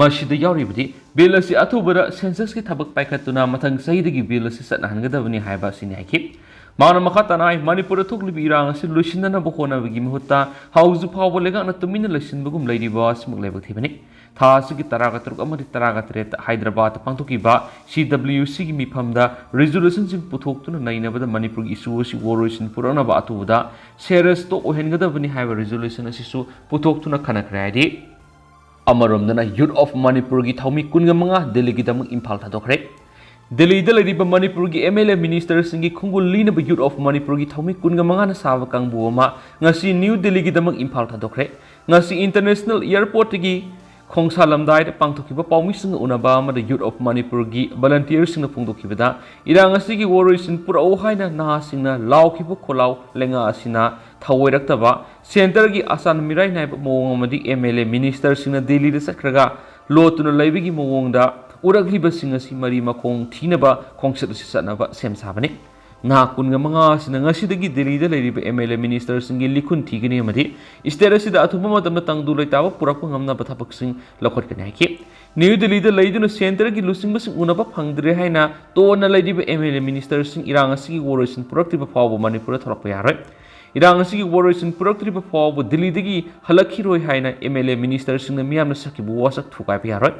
ꯃꯁꯤꯗ ꯌꯥꯎꯔꯤꯕꯗꯤ, bill ꯑꯁꯤ ꯑꯊꯨꯕꯗ census ꯀꯤ ꯊꯕꯛ ꯄꯥꯏꯈꯠꯇꯨꯅ ꯃꯊꯪ ꯆꯍꯤꯗꯒꯤ bill ꯑꯁꯤ ꯆꯠꯅꯍꯟꯒꯗꯕꯅꯤ ꯍꯥꯏꯕ ꯑꯁꯤꯅꯤ ꯍꯥꯏꯈꯤ꯫ ꯃꯥꯅ ꯃꯈꯥ ꯇꯥꯅ ꯍꯥꯏ, ꯃꯅꯤꯄꯨꯔꯗ ꯊꯣꯛꯂꯤꯕ ꯏꯔꯥꯡ ꯑꯁꯤ ꯂꯣꯏꯁꯤꯟꯅꯅꯕ ꯍꯣꯠꯅꯕꯒꯤ ꯃꯍꯨꯠꯇ ꯍꯧꯖꯤꯛ ꯐꯥꯎꯕ ꯂꯩꯉꯥꯛꯅ ꯇꯨꯃꯤꯟꯅ ꯂꯩꯁꯤꯟꯕꯒꯨꯝ ꯂꯩꯔꯤꯕ ꯑꯁꯤꯃꯛ ꯂꯥꯏꯕꯛ ꯊꯤꯕꯅꯤ꯫ ꯊꯥ ꯑꯁꯤꯒꯤ ꯇꯔꯥꯒ ꯇꯔꯨꯛ ꯑꯃꯗꯤ ꯇꯔꯥꯒ ꯇꯔꯦꯠꯇ ꯍꯥꯏꯗ꯭ꯔꯕꯥꯗꯇ ꯄꯥꯡꯊꯣꯛꯈꯤꯕ ꯁꯤ ꯗꯕ꯭ꯂꯤꯌꯨ ꯁꯤꯒꯤ ꯃꯤꯐꯝꯗ ꯔꯤꯖꯣꯂꯨꯁꯟꯁꯤꯡ ꯄꯨꯊꯣꯛꯇꯨꯅ ꯅꯩꯅꯕꯗ ꯃꯅꯤꯄꯨꯔꯒꯤ ꯏꯁꯨ ꯑꯁꯤ ꯋꯥꯔꯣꯏꯁꯤꯟ ꯄꯨꯔꯛꯅꯕ ꯑꯊꯨꯕꯗ ꯁꯦꯔꯁ ꯇꯣꯛ ꯑꯣꯏꯍꯟꯒꯗꯕꯅꯤ ꯍꯥꯏꯕ ꯔꯤꯖꯣꯂꯨꯁꯟ ꯑꯁꯤꯁꯨ ꯄꯨꯊꯣꯛꯇꯨꯅ ꯈꯟꯅꯈ꯭ꯔꯦ ꯍꯥꯏꯔꯤ꯫ ꯑꯃꯔꯣꯝꯗꯅ, Youth of ꯃꯅꯤꯄꯨꯔꯒꯤ ꯊꯧꯃꯤ ꯀꯨꯟꯒ ꯃꯉꯥ ꯗꯦꯜꯂꯤꯒꯤꯗꯃꯛ ꯏꯝꯐꯥꯜ ꯊꯥꯗꯣꯛꯈ꯭ꯔꯦ꯫ ꯗꯦꯜꯂꯤꯗ ꯂꯩꯔꯤꯕ ꯃꯅꯤꯄꯨꯔꯒꯤ ꯑꯦꯝ ꯑꯦꯜ ꯑꯦ ꯃꯤꯅꯤꯁꯇꯔꯁꯤꯡꯒꯤ ꯈꯣꯡꯒꯨꯜ ꯂꯤꯅꯕ Youth of ꯃꯅꯤꯄꯨꯔꯒꯤ ꯊꯧꯃꯤ ꯀꯨꯟꯒ ꯃꯉꯥꯅ ꯁꯥꯕ ꯀꯥꯡꯕꯨ ꯑꯃ ꯉꯁꯤ ꯅ꯭ꯌꯨ ꯗꯦꯜꯂꯤꯒꯤꯗꯃꯛ ꯏꯝꯐꯥꯜ ꯊꯥꯗꯣꯛꯈ꯭ꯔꯦ꯫ ꯉꯁꯤ ꯏꯟꯇꯔꯅꯦꯁꯅꯦꯜ ꯑꯦꯌꯔꯄꯣꯔꯠꯇꯒꯤ ꯈꯣꯡꯁꯥꯜꯂꯝꯗꯥꯏꯗ ꯄꯥꯡꯊꯣꯛꯈꯤꯕ ꯄꯥꯎꯃꯤꯁꯤꯡꯒ ꯎꯅꯕ ꯑꯃꯗ Youth of ꯃꯅꯤꯄꯨꯔꯒꯤ ꯚꯣꯂꯟꯇꯤꯌꯔꯁꯤꯡꯅ ꯐꯣꯡꯗꯣꯛꯈꯤꯕꯗ, ꯏꯔꯥꯡ ꯑꯁꯤꯒꯤ ꯋꯥꯔꯣꯏꯁꯤꯟ ꯄꯨꯔꯛꯎ ꯍꯥꯏꯅ ꯅꯍꯥꯁꯤꯡꯅ ꯂꯥꯎꯈꯤꯕ ꯈꯣꯜꯂꯥꯎ ꯂꯩꯉꯥꯛ ꯑꯁꯤꯅ ꯊꯧꯑꯣꯏꯔꯛꯇꯕ, ꯁꯦꯟꯇꯔꯒꯤ ꯑꯁꯥꯟ ꯃꯤꯔꯥꯏ ꯅꯥꯏꯕ ꯃꯑꯣꯡ ꯑꯃꯗꯤ ꯑꯦꯝ ꯑꯦꯜ ꯑꯦ ꯃꯤꯅꯤꯁꯇꯔꯁꯤꯡꯅ ꯗꯦꯜꯂꯤꯗ ꯆꯠꯈ꯭ꯔꯒ ꯂꯣꯠꯇꯨꯅ ꯂꯩꯕꯒꯤ ꯃꯑꯣꯡꯗ ꯎꯔꯛꯂꯤꯕꯁꯤꯡ ꯑꯁꯤ ꯃꯔꯤ ꯃꯈꯣꯡ ꯊꯤꯅꯕ ꯈꯣꯡꯆꯠ ꯑꯁꯤ ꯆꯠꯅꯕ ꯁꯦꯝ ꯁꯥꯕꯅꯤ꯫ ꯅꯍꯥ ꯀꯨꯟꯒ ꯃꯉꯥ ꯑꯁꯤꯅ ꯉꯁꯤꯗꯒꯤ ꯗꯦꯜꯂꯤꯗ ꯂꯩꯔꯤꯕ ꯑꯦꯝ ꯑꯦꯜ ꯑꯦ ꯃꯤꯅꯤꯁꯇꯔꯁꯤꯡꯒꯤ ꯂꯤꯈꯨꯟ ꯊꯤꯒꯅꯤ ꯑꯃꯗꯤ ꯁ꯭ꯇꯦꯠ ꯑꯁꯤꯗ ꯑꯊꯨꯕ ꯃꯇꯝꯗ ꯇꯪꯗꯨ ꯂꯩꯇꯥꯕ ꯄꯨꯔꯛꯄ ꯉꯝꯅꯕ ꯊꯕꯛꯁꯤꯡ ꯂꯧꯈꯠꯀꯅꯤ ꯍꯥꯏꯈꯤ꯫ ꯅ꯭ꯌꯨ ꯗꯦꯜꯂꯤꯗ ꯂꯩꯗꯨꯅ ꯁꯦꯟꯇꯔꯒꯤ ꯂꯨꯆꯤꯡꯕꯁꯤꯡ ꯎꯅꯕ ꯐꯪꯗ꯭ꯔꯦ ꯍꯥꯏꯅ ꯇꯣꯟꯅ ꯂꯩꯔꯤꯕ ꯑꯦꯝ ꯑꯦꯜ ꯑꯦ ꯃꯤꯅꯤꯁꯇꯔꯁꯤꯡ ꯏꯔꯥꯡ ꯑꯁꯤꯒꯤ ꯋꯥꯔꯣꯏꯁꯤꯟ ꯄꯨꯔꯛꯇ꯭ꯔꯤꯕ ꯐꯥꯎꯕ ꯃꯅꯤꯄꯨꯔꯗ ꯊꯣꯔꯛꯄ ꯌꯥꯔꯣꯏ꯫ ꯏꯔꯥꯡ ꯑꯁꯤꯒꯤ ꯋꯥꯔꯣꯏꯁꯤꯟ ꯄꯨꯔꯛꯇ꯭ꯔꯤꯕ ꯐꯥꯎꯕ ꯗꯤꯜꯂꯤꯗꯒꯤ ꯍꯜꯂꯛꯈꯤꯔꯣꯏ ꯍꯥꯏꯅ ꯑꯦꯝ ꯑꯦꯜ ꯑꯦ ꯃꯤꯅꯤꯁꯇꯔꯁꯤꯡꯅ ꯃꯤꯌꯥꯝꯅ ꯁꯛꯈꯤꯕ ꯋꯥꯁꯛ ꯊꯨꯒꯥꯏꯕ ꯌꯥꯔꯣꯏ꯫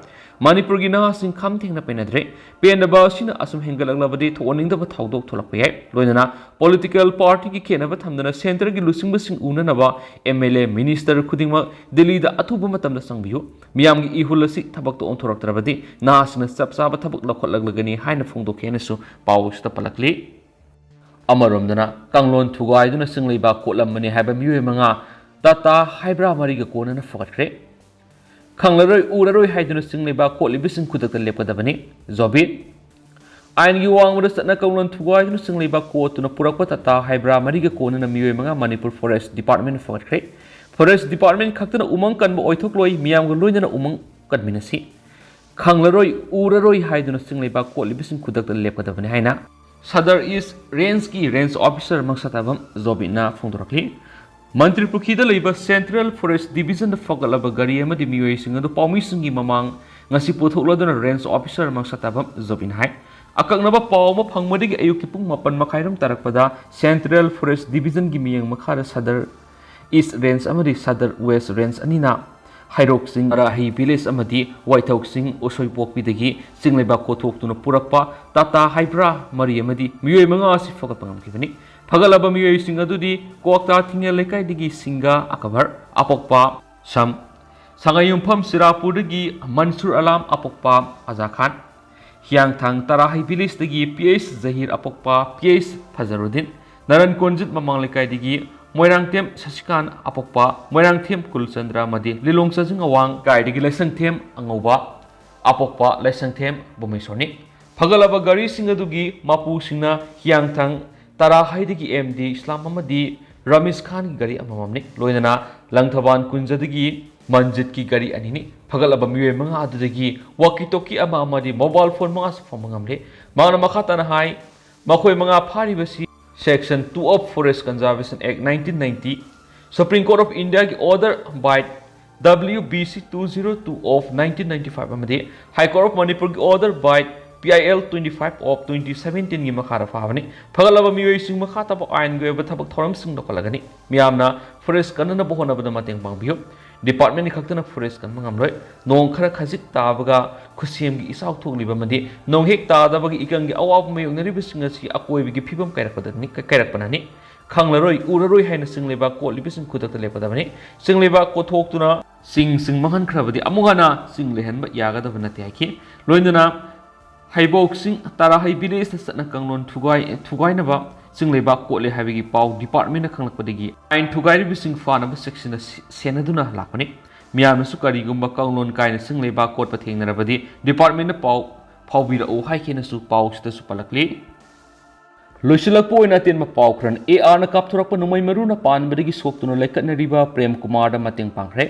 ꯃꯅꯤꯄꯨꯔꯒꯤ ꯅꯍꯥꯁꯤꯡ ꯈꯝ ꯊꯦꯡꯅ ꯄꯦꯟꯅꯗ꯭ꯔꯦ꯫ ꯄꯦꯟꯗꯕ ꯑꯁꯤꯅ ꯑꯁꯨꯝ ꯍꯦꯟꯒꯠꯂꯛꯂꯕꯗꯤ ꯊꯣꯛꯍꯟꯅꯤꯡꯗꯕ ꯊꯧꯗꯣꯛ ꯊꯣꯛꯂꯛꯄ ꯌꯥꯏ꯫ ꯂꯣꯏꯅꯅ ꯄꯣꯂꯤꯇꯤꯀꯦꯜ ꯄꯥꯔꯇꯤꯒꯤ ꯈꯦꯠꯅꯕ ꯊꯝꯗꯅ ꯁꯦꯟꯇꯔꯒꯤ ꯂꯨꯆꯤꯡꯕꯁꯤꯡ ꯎꯅꯅꯕ ꯑꯦꯝ ꯑꯦꯜ ꯑꯦ ꯃꯤꯅꯤꯁꯇꯔ ꯈꯨꯗꯤꯡꯃꯛ ꯗꯤꯜꯂꯤꯗ ꯑꯊꯨꯕ ꯃꯇꯝꯗ ꯆꯪꯕꯤꯌꯨ꯫ ꯃꯤꯌꯥꯝꯒꯤ ꯏꯍꯨꯜ ꯑꯁꯤ ꯊꯕꯛꯇ ꯑꯣꯟꯊꯣꯔꯛꯇ꯭ꯔꯕꯗꯤ ꯅꯍꯥꯁꯤꯡꯅ ꯆꯞ ꯆꯥꯕ ꯊꯕꯛ ꯂꯧꯈꯠꯂꯛꯂꯒꯅꯤ ꯍꯥꯏꯅ ꯐꯣꯡꯗꯣꯛꯈꯤ ꯍꯥꯏꯅꯁꯨ ꯄꯥꯎ ꯑꯁꯤꯗ ꯄꯜꯂꯛꯂꯤ꯫ ꯑꯃꯔꯣꯝꯗꯅ ꯀꯥꯡꯂꯣꯟ ꯊꯨꯒꯥꯏꯗꯨꯅ ꯆꯤꯡ ꯂꯩꯕꯥꯛ ꯀꯣꯠꯂꯝꯕꯅꯤ ꯍꯥꯏꯕ ꯃꯤꯑꯣꯏ ꯃꯉꯥ ꯇꯥꯇꯥ ꯍꯥꯏꯕ꯭ꯔꯥ ꯃꯔꯤꯒ ꯀꯣꯟꯅꯅ ꯐꯒꯠꯈ꯭ꯔꯦ꯫ ꯈꯪꯂꯔꯣꯏ ꯎꯔꯔꯣꯏ ꯍꯥꯏꯗꯨꯅ ꯆꯤꯡ ꯂꯩꯕꯥꯛ ꯀꯣꯠꯂꯤꯕꯁꯤꯡ ꯈꯨꯗꯛꯇ ꯂꯦꯞꯀꯗꯕꯅꯤ꯫ ꯖꯣꯕꯤꯠ꯫ ꯑꯥꯏꯟꯒꯤ ꯋꯥꯡꯃꯗ ꯆꯠꯅ ꯀꯥꯡꯂꯣꯟ ꯊꯨꯒꯥꯏꯗꯨꯅ ꯆꯤꯡ ꯂꯩꯕꯥꯛ ꯀꯣꯠꯇꯨꯅ ꯄꯨꯔꯛꯄ ꯇꯥꯇꯥ ꯍꯥꯏꯕ꯭ꯔꯥ ꯃꯔꯤꯒ ꯀꯣꯟꯅꯅ ꯃꯤꯑꯣꯏ ꯃꯉꯥ ꯃꯅꯤꯄꯨꯔ ꯐꯣꯔꯦꯁ ꯗꯤꯄꯥꯔꯠꯃꯦꯟꯅ ꯐꯒꯠꯈ꯭ꯔꯦ꯫ ꯐꯣꯔꯦꯁ ꯗꯤꯄꯥꯔꯠꯃꯦꯟ ꯈꯛꯇꯅ ꯎꯃꯪ ꯀꯟꯕ ꯑꯣꯏꯊꯣꯛꯂꯣꯏ, ꯃꯤꯌꯥꯝꯒ ꯂꯣꯏꯅꯅ ꯎꯃꯪ ꯀꯟꯃꯤꯟꯅꯁꯤ꯫ ꯈꯪꯂꯔꯣꯏ ꯎꯔꯔꯣꯏ ꯍꯥꯏꯗꯨꯅ ꯆꯤꯡ ꯂꯩꯕꯥꯛ ꯀꯣꯠꯂꯤꯕꯁꯤꯡ ꯈꯨꯗꯛꯇ ꯂꯦꯞꯀꯗꯕꯅꯤ ꯍꯥꯏꯅ ꯁꯗꯔ ꯏꯁ ꯔꯦꯟꯖꯀꯤ ꯔꯦꯟꯖ ꯑꯣꯐꯤꯁꯔ ꯃꯪꯁꯥꯇꯥꯕꯝ ꯖꯣꯕꯤꯟꯅ ꯐꯣꯡꯗꯣꯔꯛꯂꯤ꯫ ꯃꯟꯇ꯭ꯔꯤ ꯄꯨꯈ꯭ꯔꯤꯗ ꯂꯩꯕ ꯁꯦꯟꯇ꯭ꯔꯦꯜ ꯐꯣꯔꯦꯁ ꯗꯤꯕꯤꯖꯟꯗ ꯐꯒꯠꯂꯕ ꯒꯥꯔꯤ ꯑꯃꯗꯤ ꯃꯤꯑꯣꯏꯁꯤꯡ ꯑꯗꯨ ꯄꯥꯎꯃꯤꯁꯤꯡꯒꯤ ꯃꯃꯥꯡ ꯉꯁꯤ ꯄꯨꯊꯣꯛꯂꯗꯨꯅ ꯔꯦꯟꯖ ꯑꯣꯐꯤꯁꯔ ꯃꯪꯁꯥꯇꯥꯕꯝ ꯖꯣꯕꯤꯟ ꯍꯥꯏ꯫ ꯑꯀꯛꯅꯕ ꯄꯥꯎ ꯑꯃ ꯐꯪꯕꯗꯒꯤ ꯑꯌꯨꯛꯀꯤ ꯄꯨꯡ ꯃꯥꯄꯟ ꯃꯈꯥꯏꯔꯣꯝ ꯇꯥꯔꯛꯄꯗ ꯁꯦꯟꯇ꯭ꯔꯦꯜ ꯐꯣꯔꯦꯁ ꯗꯤꯕꯤꯖꯟꯒꯤ ꯃꯤꯠꯌꯦꯡ ꯃꯈꯥꯗ ꯁꯗꯔ ꯏꯁ ꯔꯦꯟꯖ ꯑꯃꯗꯤ ꯁꯗꯔ ꯋꯦꯁ ꯔꯦꯟꯖ ꯑꯅꯤꯅ ꯍꯩꯔꯣꯛ ꯆꯤꯡ, ꯔꯥꯍꯤ ꯚꯤꯂꯦꯖ ꯑꯃꯗꯤ ꯋꯥꯏꯊꯧ ꯆꯤꯡ, ꯎꯁꯣꯏꯄꯣꯛꯄꯤꯗꯒꯤ ꯆꯤꯡ ꯂꯩꯕꯥꯛ ꯀꯣꯊꯣꯛꯇꯨꯅ ꯄꯨꯔꯛꯄ ꯇꯥꯇꯥ ꯍꯥꯏꯕ꯭ꯔꯥ ꯃꯔꯤ ꯑꯃꯗꯤ ꯃꯤꯑꯣꯏ ꯃꯉꯥ ꯑꯁꯤ ꯐꯒꯠꯄ ꯉꯝꯈꯤꯕꯅꯤ꯫ ꯐꯒꯠꯂꯕ ꯃꯤꯑꯣꯏꯁꯤꯡ ꯑꯗꯨꯗꯤ ꯀ꯭ꯋꯥꯛꯇꯥ ꯊꯤꯡꯉꯦꯜ ꯂꯩꯀꯥꯏꯗꯒꯤ ꯁꯤꯡꯒꯥ ꯑꯀꯕꯔ, ꯑꯄꯣꯛꯄ ꯁꯝ, ꯁꯉꯥꯏꯌꯨꯝꯐꯝ ꯁꯤꯔꯥꯄꯨꯔꯗꯒꯤ ꯃꯟꯁꯨꯔ ꯑꯂꯥꯝ, ꯑꯄꯣꯛꯄ ꯑꯖꯥ ꯈꯥꯟ, ꯍꯤꯌꯥꯡꯊꯥꯡ ꯇꯔꯥꯍꯩ ꯚꯤꯂꯦꯖꯇꯒꯤ ꯄꯤ ꯑꯩꯆ ꯖꯍꯤꯔ, ꯑꯄꯣꯛꯄ ꯄꯤ ꯑꯩꯆ ꯐꯖꯔꯨꯗꯤꯟ, ꯅꯔꯟ ꯀꯣꯟꯖꯤꯠ ꯃꯃꯥꯡ ꯂꯩꯀꯥꯏꯗꯒꯤ ꯃꯣꯏꯔꯥꯡꯊꯦꯝ ꯁꯁꯤꯀꯥꯟ, ꯑꯄꯣꯛꯄ ꯃꯣꯏꯔꯥꯡꯊꯦꯝ ꯀꯨꯜꯆꯟꯗ꯭ꯔ ꯑꯃꯗꯤ ꯂꯤꯂꯣꯡ ꯆꯥꯖꯤꯡ ꯑꯋꯥꯡ ꯂꯩꯀꯥꯏꯗꯒꯤ ꯂꯥꯏꯁꯪꯊꯦꯝ ꯑꯉꯧꯕ, ꯑꯄꯣꯛꯄ ꯂꯥꯏꯁꯪꯊꯦꯝ ꯕꯣꯃꯦꯁꯣꯔꯅꯤ꯫ ꯐꯒꯠꯂꯕ ꯒꯥꯔꯤꯁꯤꯡ ꯑꯗꯨꯒꯤ ꯃꯄꯨꯁꯤꯡꯅ ꯍꯤꯌꯥꯡꯊꯥꯡ ꯇꯔꯥꯍꯩꯗꯒꯤ ꯑꯦꯝ ꯗꯤ ꯏꯁꯂꯥꯝ ꯑꯃꯗꯤ ꯔꯃꯤꯁ ꯈꯥꯟꯒꯤ ꯒꯥꯔꯤ ꯑꯃꯃꯝꯅꯤ꯫ ꯂꯣꯏꯅꯅ ꯂꯪꯊꯕꯥꯟ ꯀꯨꯟꯖꯗꯒꯤ ꯃꯟꯖꯤꯠꯀꯤ ꯒꯥꯔꯤ ꯑꯅꯤꯅꯤ꯫ ꯐꯒꯠꯂꯕ ꯃꯤꯑꯣꯏ ꯃꯉꯥ ꯑꯗꯨꯗꯒꯤ ꯋꯥꯀꯤ ꯇꯣꯀꯤ ꯑꯃ ꯑꯃꯗꯤ ꯃꯣꯕꯥꯏꯜ ꯐꯣꯟ ꯃꯉꯥꯁꯨ ꯐꯪꯕ ꯉꯝꯂꯦ꯫ ꯃꯍꯥꯛꯅ ꯃꯈꯥ ꯇꯥꯅ ꯍꯥꯏ, ꯃꯈꯣꯏ ꯃꯉꯥ ꯐꯥꯔꯤꯕꯁꯤ Section two of Forest Conservation Act nineteen ninety, Supreme Court of India ꯒꯤ order by W B C two zero two of nineteen ninety five ꯑꯃꯗꯤ High Court of Manipur ꯒꯤ order by P I L twenty five of twenty seventeen ꯒꯤ ꯃꯈꯥꯗ ꯐꯥꯕꯅꯤ꯫ ꯐꯒꯠꯂꯕ ꯃꯤꯑꯣꯏꯁꯤꯡ ꯃꯈꯥ ꯇꯥꯕ ꯑꯥꯏꯟꯒꯤ ꯑꯣꯏꯕ ꯊꯕꯛ ꯊꯧꯔꯝꯁꯤꯡ ꯂꯧꯈꯠꯂꯒꯅꯤ꯫ ꯃꯤꯌꯥꯝꯅ forest ꯀꯟꯅꯅꯕ ꯍꯣꯠꯅꯕꯗ ꯃꯇꯦꯡ ꯄꯥꯡꯕꯤꯌꯨ꯫ Department ꯈꯛꯇꯅ forest ꯀꯟꯕ ꯉꯝꯂꯣꯏ꯫ ꯅꯣꯡ ꯈꯔ ꯈꯖꯤꯛ ꯇꯥꯕꯒ ꯈꯨꯠꯁꯦꯝꯒꯤ ꯏꯆꯥꯎ ꯊꯣꯛꯂꯤꯕ ꯑꯃꯗꯤ ꯅꯣꯡ ꯍꯦꯛ ꯇꯥꯗꯕꯒꯤ ꯏꯀꯪꯒꯤ ꯑꯋꯥꯕ ꯃꯥꯌꯣꯛꯅꯔꯤꯕꯁꯤꯡ ꯑꯁꯤ ꯑꯀꯣꯏꯕꯒꯤ ꯐꯤꯕꯝ ꯀꯥꯏꯔꯛꯄꯗꯅꯤ, ꯀꯥꯏꯔꯛꯄꯅꯅꯤ꯫ ꯈꯪꯂꯔꯣꯏ, ꯎꯔꯔꯣꯏ ꯍꯥꯏꯅ ꯆꯤꯡ ꯂꯩꯕꯥꯛ ꯀꯣꯠꯂꯤꯕꯁꯤꯡ ꯈꯨꯗꯛꯇ ꯂꯦꯞꯀꯗꯕꯅꯤ꯫ ꯆꯤꯡ ꯂꯩꯕꯥꯛ ꯀꯣꯠꯊꯣꯛꯇꯨꯅ ꯆꯤꯡꯁꯤꯡ ꯃꯥꯡꯍꯟꯈ꯭ꯔꯕꯗꯤ ꯑꯃꯨꯛ ꯍꯟꯅ ꯆꯤꯡ ꯂꯩꯍꯟꯕ ꯌꯥꯒꯗꯕ ꯅꯠꯇꯦ ꯍꯥꯏꯈꯤ꯫ ꯂꯣꯏꯅꯅ ꯍꯩꯕꯣꯛ ꯆꯤꯡ ꯇꯔꯥꯍꯩ village ꯇ ꯆꯠꯅ ꯀꯥꯡꯂꯣꯟ ꯊꯨꯒꯥꯏ-, ꯊꯨꯒꯥꯏꯅꯕ ꯆꯤꯡ ꯂꯩꯕꯥꯛ ꯀꯣꯠꯂꯦ ꯍꯥꯏꯕꯒꯤ ꯄꯥꯎ department ꯅ ꯈꯪꯂꯛꯄꯗꯒꯤ ꯑꯥꯏꯟ ꯊꯨꯒꯥꯏꯔꯤꯕꯁꯤꯡ ꯐꯥꯅꯕ section ꯁꯤ-, ꯁꯦꯟꯅꯗꯨꯅ ꯂꯥꯛꯄꯅꯤ꯫ ꯃꯤꯌꯥꯝꯅꯁꯨ ꯀꯔꯤꯒꯨꯝꯕ ꯀꯥꯡꯂꯣꯟ ꯀꯥꯏꯅ ꯆꯤꯡ ꯂꯩꯕꯥꯛ ꯀꯣꯠꯄ ꯊꯦꯡꯅꯔꯕꯗꯤ department ꯗ ꯄꯥꯎ ꯐꯥꯎꯕꯤꯔꯛꯎ ꯍꯥꯏꯈꯤꯅꯁꯨ ꯄꯥꯎꯁꯤꯗꯁꯨ ꯄꯜꯂꯛꯂꯤ꯫ ꯂꯣꯏꯁꯤꯜꯂꯛꯄ ꯑꯣꯏꯅ ꯑꯇꯦꯟꯕ ꯄꯥꯎ ꯈꯔꯅ꯫ AR ꯅ ꯀꯥꯞꯊꯣꯔꯛꯄ ꯅꯣꯡꯃꯩ ꯃꯔꯨꯅ ꯄꯥꯟꯕꯗꯒꯤ ꯁꯣꯛꯇꯨꯅ ꯂꯩꯈꯠꯅꯔꯤꯕ ꯄ꯭ꯔꯦꯝ ꯀꯨꯃꯥꯔꯗ ꯃꯇꯦꯡ ꯄꯥꯡꯈ꯭ꯔꯦ꯫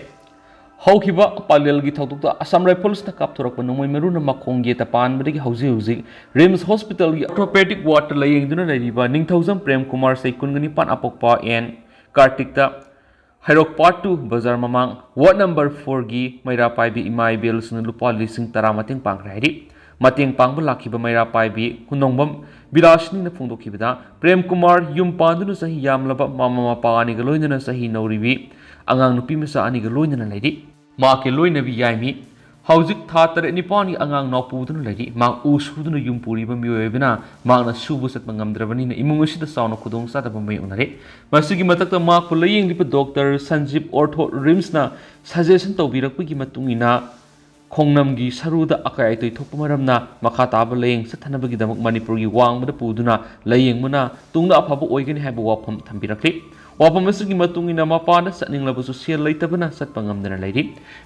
ꯍꯧꯈꯤꯕ ꯄꯥꯂꯦꯜꯒꯤ ꯊꯧꯗꯣꯛꯇ Assam Rifles ꯅ ꯀꯥꯞꯊꯣꯔꯛꯄ ꯅꯣꯡꯃꯩ ꯃꯔꯨꯅ ꯃꯈꯣꯡ ꯌꯦꯠꯇ ꯄꯥꯟꯕꯗꯒꯤ ꯍꯧꯖꯤꯛ ꯍꯧꯖꯤꯛ RIMS hospital ꯒꯤ orthopedic ward ꯇ ꯂꯥꯌꯦꯡꯗꯨꯅ ꯂꯩꯔꯤꯕ ꯅꯤꯡꯊꯧꯖꯝ ꯄ꯭ꯔꯦꯝ ꯀꯨꯃꯥꯔ, ꯆꯍꯤ ꯀꯨꯟꯒ ꯅꯤꯄꯥꯟ, ꯑꯄꯣꯛꯄ ꯑꯦꯟ ꯀꯥꯔꯇꯤꯛꯇ, ꯍꯩꯔꯣꯛ part two ꯕꯖꯥꯔ ꯃꯃꯥꯡ, ward number four ꯒꯤ ꯃꯩꯔꯥ ꯄꯥꯏꯕꯤ ꯏꯃꯥ ꯏꯕꯦꯜꯁꯤꯡꯅ ꯂꯨꯄꯥ ꯂꯤꯁꯤꯡ ꯇꯔꯥ ꯃꯇꯦꯡ ꯄꯥꯡꯈ꯭ꯔꯦ ꯍꯥꯏꯔꯤ꯫ ꯃꯇꯦꯡ ꯄꯥꯡꯕ ꯂꯥꯛꯈꯤꯕ ꯃꯩꯔꯥ ꯄꯥꯏꯕꯤ ꯍꯨꯅꯣꯡꯕꯝ ꯕꯤꯂꯥꯁꯤꯅꯤꯅ ꯐꯣꯡꯗꯣꯛꯈꯤꯕꯗ, ꯄ꯭ꯔꯦꯝ ꯀꯨꯃꯥꯔ ꯌꯨꯝ ꯄꯥꯟꯗꯨꯅ ꯆꯍꯤ ꯌꯥꯝꯂꯕ ꯃꯃꯥ ꯃꯄꯥ ꯑꯅꯤꯒ ꯂꯣꯏꯅꯅ ꯆꯍꯤ ꯅꯧꯔꯤꯕꯤ ꯑꯉꯥꯡ ꯅꯨꯄꯤ ꯃꯆꯥ ꯑꯅꯤꯒ ꯂꯣꯏꯅꯅ ꯂꯩꯔꯤ꯫ ꯃꯍꯥꯛꯀꯤ ꯂꯣꯏꯅꯕꯤ ꯌꯥꯏꯃꯤ ꯍꯧꯖꯤꯛ ꯊꯥ ꯇꯔꯦꯠ ꯅꯤꯄꯥꯟꯒꯤ ꯑꯉꯥꯡ ꯅꯥꯎ ꯄꯨꯗꯨꯅ ꯂꯩꯔꯤ꯫ ꯃꯍꯥꯛ ꯎ ꯁꯨꯗꯨꯅ ꯌꯨꯝ ꯄꯨꯔꯤꯕ ꯃꯤꯑꯣꯏ ꯑꯣꯏꯕꯅ ꯃꯍꯥꯛꯅ ꯁꯨꯕ ꯆꯠꯄ ꯉꯝꯗ꯭ꯔꯕꯅꯤꯅ ꯏꯃꯨꯡ ꯑꯁꯤꯗ ꯆꯥꯎꯅ ꯈꯨꯗꯣꯡꯆꯥꯗꯕ ꯃꯥꯌꯣꯛꯅꯔꯦ꯫ ꯃꯁꯤꯒꯤ ꯃꯊꯛꯇ ꯃꯍꯥꯛꯄꯨ ꯂꯥꯌꯦꯡꯂꯤꯕ ꯗꯣꯛꯇꯔ ꯁꯟꯖꯤꯞ ꯑꯣꯔꯊꯣ ꯔꯤꯝꯁꯅ suggestion ꯇꯧꯕꯤꯔꯛꯄꯒꯤ ꯃꯇꯨꯡ ꯏꯟꯅ ꯈꯣꯡꯅꯝꯒꯤ ꯁꯔꯨꯗ ꯑꯀꯥꯏ ꯑꯇꯣꯏ ꯊꯣꯛꯄ ꯃꯔꯝꯅ ꯃꯈꯥ ꯇꯥꯕ ꯂꯥꯌꯦꯡ ꯆꯠꯊꯅꯕꯒꯤꯗꯃꯛ ꯃꯅꯤꯄꯨꯔꯒꯤ ꯋꯥꯡꯃꯗ ꯄꯨꯗꯨꯅ ꯂꯥꯌꯦꯡꯕꯅ ꯇꯨꯡꯗ ꯑꯐꯕ ꯑꯣꯏꯒꯅꯤ ꯍꯥꯏꯕ ꯋꯥꯐꯝ ꯊꯝꯕꯤꯔꯛꯂꯤ꯫ ꯋꯥꯐꯝ ꯑꯁꯤꯒꯤ ꯃꯇꯨꯡ ꯏꯟꯅ ꯃꯄꯥꯟꯗ ꯆꯠꯅꯤꯡꯂꯕꯁꯨ ꯁꯦꯜ ꯂꯩꯇꯕꯅ ꯆꯠꯄ ꯉꯝꯗꯅ ꯂꯩꯔꯤ꯫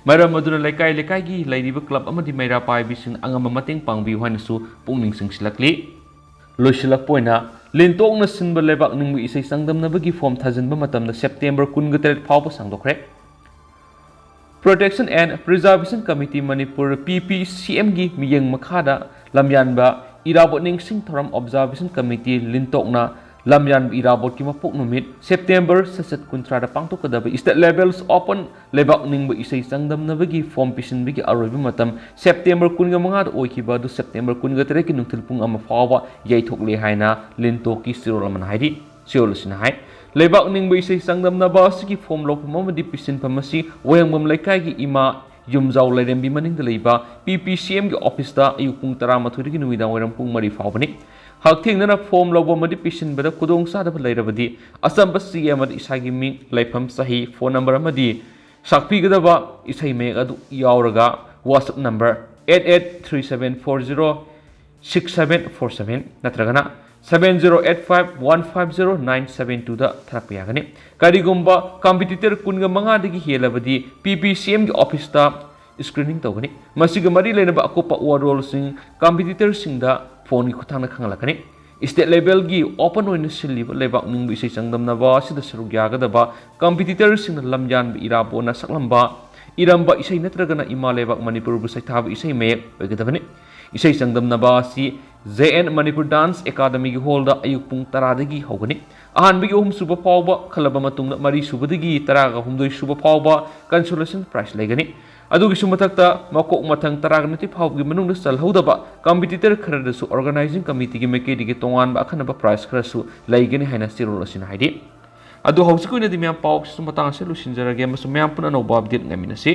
ꯃꯔꯝ ꯑꯗꯨꯅ ꯂꯩꯀꯥꯏ ꯂꯩꯀꯥꯏꯒꯤ ꯂꯩꯔꯤꯕ club ꯑꯃꯗꯤ ꯃꯩꯔꯥ ꯄꯥꯏꯕꯤꯁꯤꯡ ꯑꯉꯝꯕ ꯃꯇꯦꯡ ꯄꯥꯡꯕꯤꯌꯨ ꯍꯥꯏꯅꯁꯨ ꯄꯨꯛꯅꯤꯡ ꯆꯤꯡꯁꯤꯜꯂꯛꯂꯤ꯫ ꯂꯣꯏꯁꯤꯜꯂꯛꯄ ꯑꯣꯏꯅ, ꯂꯤꯟꯇꯣꯛꯅ ꯁꯤꯟꯕ ꯂꯩꯕꯥꯛ ꯅꯤꯡꯕ ꯏꯁꯩ ꯆꯥꯡꯗꯝꯅꯕꯒꯤ form ꯊꯥꯖꯤꯟꯕ ꯃꯇꯝꯗ September ꯀꯨꯟꯒ ꯇꯔꯦꯠ ꯐꯥꯎꯕ ꯁꯥꯡꯗꯣꯛꯈ꯭ꯔꯦ꯫ Protection and Preservation Committee Manipur, P P C M ꯒꯤ ꯃꯤꯠꯌꯦꯡ ꯃꯈꯥꯗ ꯂꯝꯌꯥꯟꯕ ꯏꯔꯥꯕꯣꯠ ꯅꯤꯡꯁꯤꯡ ꯊꯧꯔꯝ Observation Committee ꯂꯤꯟꯇꯣꯛꯅ ꯂꯝꯌꯥꯟꯕ ꯏꯔꯥꯕꯣꯠꯀꯤ ꯃꯄꯣꯛ ꯅꯨꯃꯤꯠ ꯁꯦꯞꯇꯦꯝꯕꯔ ꯁꯠꯁꯠ ꯀꯨꯟꯊ꯭ꯔꯥꯗ ꯄꯥꯡꯊꯣꯛꯀꯗꯕ State Levels Open ꯂꯩꯕꯥꯛ ꯅꯤꯡꯕ ꯏꯁꯩ ꯆꯥꯡꯗꯝꯅꯕꯒꯤ ꯐꯣꯝ ꯄꯤꯁꯤꯟꯕꯒꯤ ꯑꯔꯣꯏꯕ ꯃꯇꯝ ꯁꯦꯞꯇꯦꯝꯕꯔ ꯀꯨꯟꯒ ꯃꯉꯥꯗ ꯑꯣꯏꯈꯤꯕ ꯑꯗꯨ ꯁꯦꯞꯇꯦꯝꯕꯔ ꯀꯨꯟꯒ ꯇꯔꯦꯠꯀꯤ ꯅꯨꯡꯊꯤꯜ ꯄꯨꯡ ꯑꯃ ꯐꯥꯎꯕ ꯌꯩꯊꯣꯛꯂꯦ ꯍꯥꯏꯅ ꯂꯤꯟꯇꯣꯛꯀꯤ ꯆꯦꯔꯣꯜ ꯑꯃꯅ ꯍꯥꯏꯔꯤ꯫ ꯆꯦꯔꯣꯜ ꯑꯁꯤꯅ ꯍꯥꯏ, ꯂꯩꯕꯥꯛ ꯅꯤꯡꯕ ꯏꯁꯩ ꯆꯥꯡꯗꯝꯅꯕ ꯑꯁꯤꯒꯤ ꯐꯣꯝ ꯂꯧꯐꯝ ꯑꯃꯗꯤ ꯄꯤꯁꯤꯟꯐꯝ ꯑꯁꯤ ꯋꯥꯍꯦꯡꯕꯝ ꯂꯩꯀꯥꯏꯒꯤ ꯏꯃꯥ ꯌꯨꯝꯖꯥꯎ ꯂꯥꯏꯔꯦꯝꯕꯤ ꯃꯅꯤꯡꯗ ꯂꯩꯕ P P C M ꯒꯤ ꯑꯣꯐꯤꯁꯇ ꯑꯌꯨꯛ ꯄꯨꯡ ꯇꯔꯥꯃꯥꯊꯣꯏꯗꯒꯤ ꯅꯨꯃꯤꯗꯥꯡ ꯋꯥꯏꯔꯝ ꯄꯨꯡ ꯃꯔꯤ ꯐꯥꯎꯕꯅꯤ꯫ ꯍꯛꯊꯦꯡꯅꯅ ꯐꯣꯝ ꯂꯧꯕ ꯑꯃꯗꯤ ꯄꯤꯁꯤꯟꯕꯗ ꯈꯨꯗꯣꯡꯆꯥꯗꯕ ꯂꯩꯔꯕꯗꯤ ꯑꯆꯝꯕ ꯆꯦ ꯑꯃꯗ ꯏꯁꯥꯒꯤ ꯃꯤꯡ, ꯂꯩꯐꯝ, ꯆꯍꯤ, ꯐꯣꯟ ꯅꯝꯕꯔ ꯑꯃꯗꯤ ꯁꯛꯄꯤꯒꯗꯕ ꯏꯁꯩ ꯃꯌꯦꯛ ꯑꯗꯨ ꯌꯥꯎꯔꯒ WhatsApp number eight eight three seven four zero six seven four seven ꯅꯠꯇ꯭ꯔꯒꯅ seven zero eight five one five zero nine seven twoꯗ ꯊꯥꯔꯛꯄ ꯌꯥꯒꯅꯤ꯫ ꯀꯔꯤꯒꯨꯝꯕ ꯀꯝꯄꯤꯇꯤꯇꯔ ꯀꯨꯟꯒ ꯃꯉꯥꯗꯒꯤ ꯍꯦꯜꯂꯕꯗꯤ P P C M ꯒꯤ ꯑꯣꯐꯤꯁꯇ screening ꯇꯧꯒꯅꯤ꯫ ꯃꯁꯤꯒ ꯃꯔꯤ ꯂꯩꯅꯕ ꯑꯀꯨꯞꯄ ꯋꯥꯔꯣꯜꯁꯤꯡ ꯀꯝꯄꯤꯇꯤꯇꯔꯁꯤꯡꯗ ꯐꯣꯟꯒꯤ ꯈꯨꯠꯊꯥꯡꯗ ꯈꯪꯍꯜꯂꯛꯀꯅꯤ꯫ State levelꯒꯤ open ꯑꯣꯏꯅ ꯁꯤꯜꯂꯤꯕ ꯂꯩꯕꯥꯛ ꯅꯤꯡꯕ ꯏꯁꯩ ꯆꯥꯡꯗꯝꯅꯕ ꯑꯁꯤꯗ ꯁꯔꯨꯛ ꯌꯥꯒꯗꯕ ꯀꯝꯄꯤꯇꯤꯇꯔꯁꯤꯡꯅ ꯂꯝꯌꯥꯟꯕ ꯏꯔꯥꯕꯣꯠꯅ ꯁꯛꯂꯝꯕ ꯏꯔꯝꯕ ꯏꯁꯩ ꯅꯠꯇ꯭ꯔꯒꯅ ꯏꯃꯥ ꯂꯩꯕꯥꯛ ꯃꯅꯤꯄꯨꯔꯕꯨ ꯁꯩꯊꯥꯕ ꯏꯁꯩ ꯃꯌꯦꯛ ꯑꯣꯏꯒꯗꯕꯅꯤ꯫ ꯏꯁꯩ ꯆꯥꯡꯗꯝꯅꯕ ꯑꯁꯤ J N Manipur Dance Academyꯒꯤ ꯍꯣꯜꯗ ꯑꯌꯨꯛ ꯄꯨꯡ ꯇꯔꯥꯗꯒꯤ ꯍꯧꯒꯅꯤ꯫ ꯑꯍꯥꯟꯕꯒꯤ ꯑꯍꯨꯝ ꯁꯨꯕ ꯐꯥꯎꯕ ꯈꯜꯂꯕ ꯃꯇꯨꯡꯗ ꯃꯔꯤ ꯁꯨꯕꯗꯒꯤ ꯇꯔꯥꯒ ꯍꯨꯝꯗꯣꯏ ꯁꯨꯕ ꯐꯥꯎꯕ consolation prize ꯂꯩꯒꯅꯤ꯫ ꯑꯗꯨꯒꯤꯁꯨ ꯃꯊꯛꯇ ꯃꯀꯣꯛ ꯃꯊꯪ ꯇꯔꯥꯒ ꯅꯤꯊꯣꯏ ꯐꯥꯎꯕꯒꯤ ꯃꯅꯨꯡꯗ ꯆꯜꯍꯧꯗꯕ ꯀꯝꯄꯤꯇꯤꯇꯔ ꯈꯔꯗꯁꯨ organizing committeeꯒꯤ ꯃꯥꯏꯀꯩꯗꯒꯤ ꯇꯣꯉꯥꯟꯕ ꯑꯈꯟꯅꯕ prize ꯈꯔꯁꯨ ꯂꯩꯒꯅꯤ ꯍꯥꯏꯅ ꯆꯦꯔꯣꯜ ꯑꯁꯤꯅ ꯍꯥꯏꯔꯤ꯫ ꯑꯗꯨ ꯍꯧꯖꯤꯛꯀꯤ ꯑꯣꯏꯅꯗꯤ ꯃꯌꯥꯝ ꯄꯥꯎꯁꯤꯁꯨ ꯃꯇꯥꯡ ꯑꯁꯤꯗ ꯂꯣꯏꯁꯤꯟꯖꯔꯒꯦ ꯑꯃꯁꯨꯡ ꯃꯌꯥꯝ ꯄꯨꯟꯅ ꯑꯅꯧꯕ update ꯉꯥꯏꯃꯤꯟꯅꯁꯤ꯫